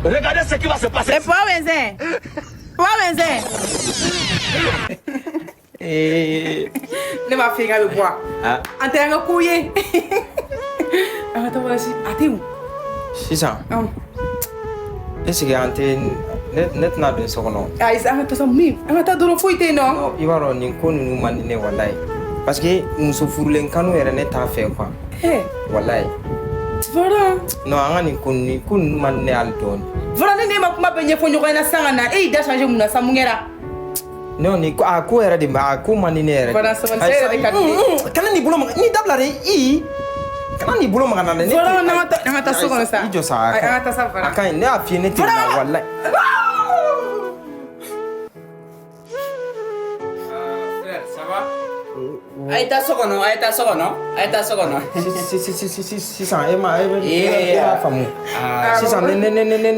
Regardez ce qui va se passer. E Papa Benzin. Papa Benzin. Ee. Ne m'a f'i ye k'a bɛ bɔ wa? Ah. An tɛ an ka kow ye. An ka taa walasi a tɛ yen. Sisan. Awɔ. Est ce que an tɛ ne tɛna don so kɔnɔ? Ayi an ka taa sa min an ka taa dɔrɔn foyi tɛ yen nɔ. Non, i b'a dɔn nin ko ninnu man di ne walayi. Parce que muso furulen kanu yɛrɛ ne t'a fɛ quoi. Eh. Walayi. Voilà. Non, an ka nin ko ninnu man di ne hali dɔɔni. Voilà, ne ne ma kuma bɛɛ ɲɛfɔ ɲɔgɔn ɲɛna sisan ka na e y'i da changer mun na sa mun kɛra? Non, nin ko a ko yɛrɛ de a ko man di ne yɛrɛ. Voilà, sabali cɛ yɛrɛ de ka di ne ye. Kana n'i bolo maga n'i dabila dɛ i. Kana n'i bolo maga na dɛ. Voilà, an ka taa so kɔnɔ sa. I jɔ sa. Ayi, an ka taa sa voilà. A ka ɲi ne y'a f'i ye ne tɛ na walayi. Frère, ça va? A ye taa so kɔnɔ, a ye taa so kɔnɔ, a ye taa so kɔnɔ. Sisan e ma e b'a faamu. Sisan ne ne ne ne